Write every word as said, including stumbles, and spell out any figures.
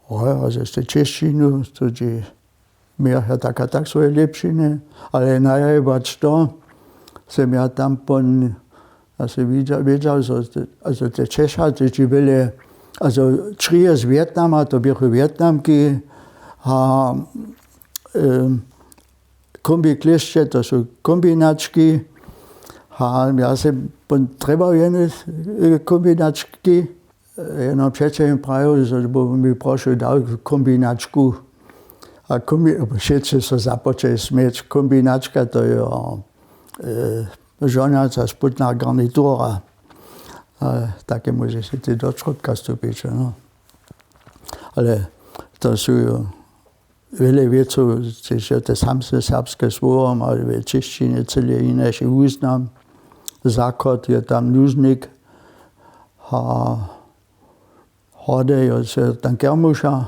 Hoja, ze te češćinu to ći měrcha tak a tak swoje lěpšiny, ale najajbać to sem ja tam pon ja se wědźał, wědźał zo te češacy ći byle, azo črije z wjetnama to běchu wjetnamki a kombi klěšće to su kombinački. A ja se pon trjebał jene kombinački. Jeno přećejem prajił zo by mi prošu dał kombinačku. A wšitcy so započeli směć kombinačka to jo žonjaca sputna garnitura. A take móžeš ty do čródka stupić no. Ale to su jo wjele wěcow tež jo te samsne serbske słowa ma w češćinje cyle jinaši wuznam. Zachod je tam nužnik. A hode jo se tam kermuša.